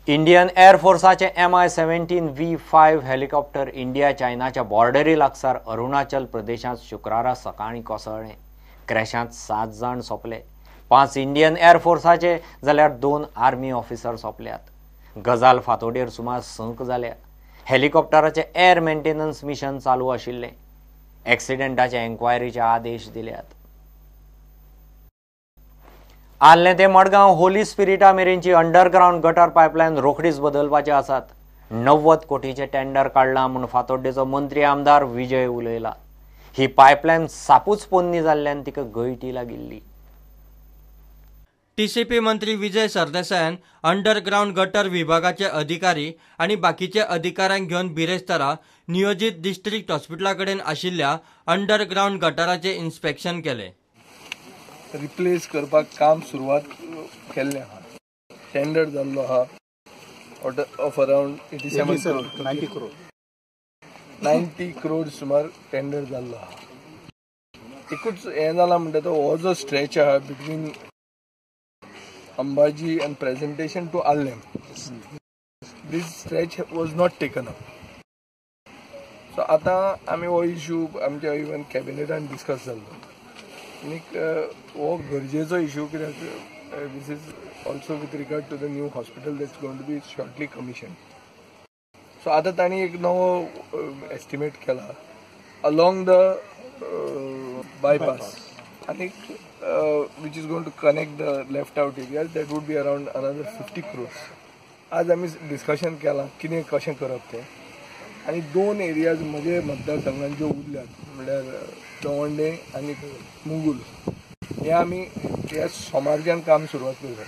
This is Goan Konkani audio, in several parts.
इंडियन एअरफोर्साचे Mi-17V5 helicopter India चायनाच्या बॉर्डरी लागसार अरुणाचल प्रदेशांत शुक्रारा सकाळीं कोसळ्ळें. क्रॅशांत 7 जाण सोंपले. 5 इंडियन एअरफोर्साचे जाल्यार 2 आर्मी ऑफिसर सोंपल्यात. गजाल फांतोडेर सुमार 6 जाल्या. हेलिकॉप्टराचें एअर मेंटेनन्स मिशन चालू आशिल्लें. एक्सिडेंटाचे एन्क्वायरीचे आदेश दिल्यात. आल्लें ते मडगांव होली स्पिरिटा मेरेनची अंडरग्रावंड गटर पायपलायन रोखडीच बदलपाचे आसात. 90 कोटीचे टेंडर काडलां म्हूण फातोड्डेचो मंत्री आमदार विजय उलयला. ही पायपलायन सापूच पोन्नी जाल्ल्यान तिका गळटी लागिल्ली. टीसीपी मंत्री विजय सरदेसायान अंडरग्रावंड गटर विभागाचे अधिकारी आनी बाकीचे अधिकाऱ्यांक घेवन बिरेस्तारा नियोजीत डिस्ट्रिक्ट हॉस्पिटला कडेन आशिल्ल्या अंडरग्रावंड गटराचे इन्स्पेक्शन केले. रिप्लेस करपाक काम सुरवात केल्लें आहा. टेंडर जाल्लो आहा of around 87 crore 90 crore 90 crore सुमार टेंडर जाल्लो आहा. एकूच हें जालां म्हणटा तो हो जो स्ट्रेच आहा between Ambaji and Presentation to Arlem, this stretch was not taken up. So आतां आमी हो इशू आमच्या इवन कॅबिनेटान डिस्कस जाल्लो आनीक हो गरजेचो इशू कित्याक this is also with regard to the new hospital that's going to be shortly commission. So आतां तांणी एक नवो एस्टिमेट केला along the bypass आनीक which is going to connect the left out areas, that would be around another 50 crores. आज आमी डिस्कशन केलां कितें कशें करप तें आनी 2 एरियाज म्हजे मतदारसंघान ज्यो उरल्यात म्हणल्यार दवंडे आनी मुंगूल, हे आमी ह्या सोमारच्यान काम सुरवात करता.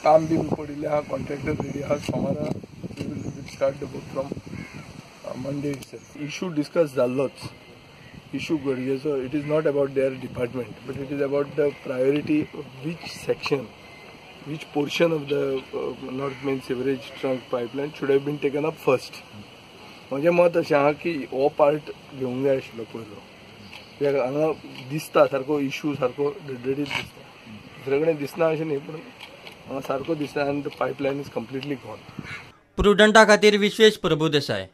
काम बी पडिल्लें आहा, कॉन्ट्रॅक्टर रेडी आहा. सोमारा we will start the work from Monday itself. Issue discuss जाल्लोच, issue गरजेचो. It is not about their department but it is about the priority which section, which portion of the north main sewerage trunk pipeline should have been taken up first. म्हजें मत अशें आहा की हो पार्ट घेवंक जाय आशिल्लो पयलो, कित्याक हांगा दिसता सारको इशू, सारको डडडीत दिसता, दुसरे कडेन दिसना अशें न्ही, पूण हांगा सारको दिसता आनी the pipeline is completely gone. प्रुडंटा खातीर विश्वेश प्रभुदेसाय.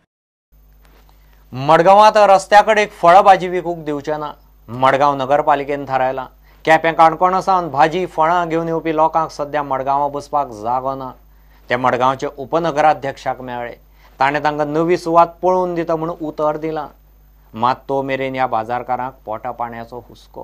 मडगांवांत रस्त्या कडेक फळां भाजी विकूंक दिवचे ना, मडगांव नगरपालिकेन थारायलां. केपें काणकोणा सावन भाजी फळां घेवन येवपी लोकांक सद्या मडगांवां बसपाक जागो ना. ते मडगांवचे उपनगराध्यक्षाक मेळ्ळे. ताणें तांकां नवी सुवात पळोवन दिता म्हूण उतर दिलां. मात तो मेरेन ह्या बाजारकारांक पोटा पाण्याचो हुस्को.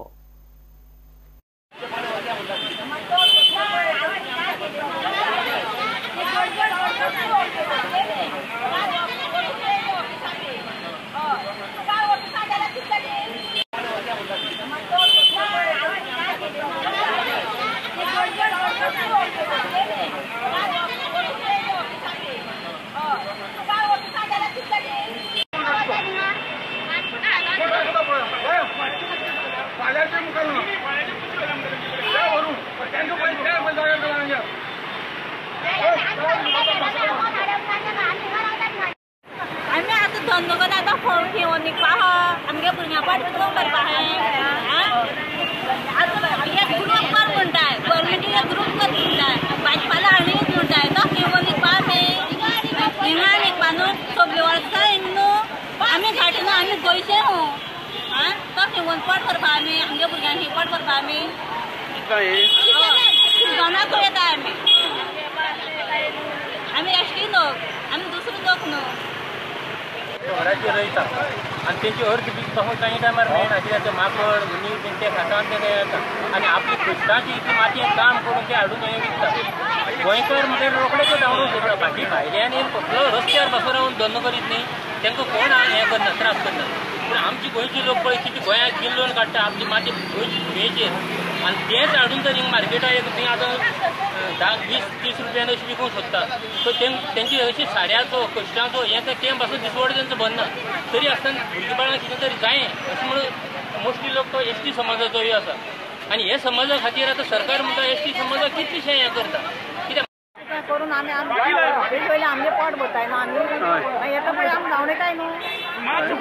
आमी आतां धंदो करता, आतां फळ घेवन विकपा आहा, आमगे भुरग्यां पाट कितें करपा आतां एक ग्रूप कर म्हणटाय, गव्हर्मेंट एक ग्रूप कर म्हणटाय, भाजपाला हाडून म्हणटाय, तो घेवन विकपा आमी हिंगा विकपा न्हू, सगळे वर्सां न्हू आमी घाटी न्हू, आमी गोंयचे न्हू, तो घेवन पोट करपा आमी, आमगे भुरग्यांक पोट करपा आमी शिजोनाक येता आमी, आमी एसटी लोक, आमी दुसरो लोक न्हू. घराचेर रोयता आनी तेंची अर्थ बी तसो कांय टायमार मेळना, कित्याक ते माकड हुनी बीन ते खाता आनी ते येता आनी आपली कश्टाची इतली मातयेन काम करून ते हाडून हें विकता. गोंयकार म्हणल्यार रोखडे ते धांवडूंक सोदता, बाकी भायल्यान येवन कसलो रस्त्यार बसून रावन धंदो करीत न्ही, तांकां कोण हें करना, त्रास करना. पूण आमची गोंयची लोक पळय कितें गोंयांत किल्लोवन काडटा आपली माती गोंयची भुंयेचेर आनी तेंच हाडून तर हिंगा मार्केटाक एक थंय आतां 10, 20, 30 रुपयान अशें विकूंक सोदता. सो तेंची अशी साऱ्याचो कश्टांचो हें तें पासून दिसवडो तेंचो बनना. तरी आसतना भुरगीं बाळां कितें तरी जायें अशें म्हणून मोस्टली लोक तो एस टी समाजाचोय आसा आनी हे समाजा खातीर आतां सरकार म्हणटा एस टी समाजाक कितलेशें हें करता कित्याक करून आमी पयलीं आमगे पोट भरताय न्हू, आमी मागीर येता पळय आमी धांवडयताय न्हू, मागीर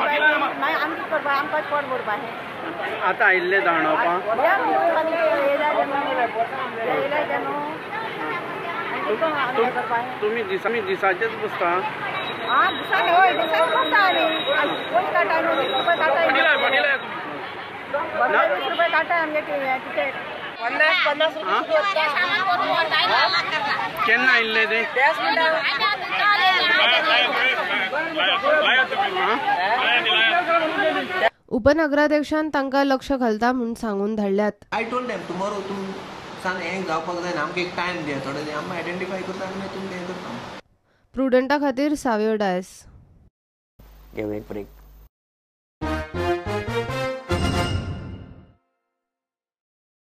आमी कितें करपा, आमकां पोट भरपा हें आतां आयिल्लें धांवडावपाक येयल्या ते न्हू, आमी करपाक. तुमी दिसांनी दिसाचेच बसता? आं, दिसांनी हय, दिसांनी बसता आमी. पयशे काडटा न्हू, 20 रुपया काडटा, 20 रुपया काडटा आमगे टिकेट. 50 रुपया. केन्ना आयिल्ले ते? उपनगराध्यक्षान तांकां लक्ष घालता म्हूण सांगून धाडल्यात. I told them tomorrow तुम सान हें जावपाक जायना, आमकां एक टायम दिया थोडे, आमी आयडेंटिफाय करता आनी तुमकां हें करता. प्रुडंटा खातीर सावियो डायस. घेवया एक ब्रेक.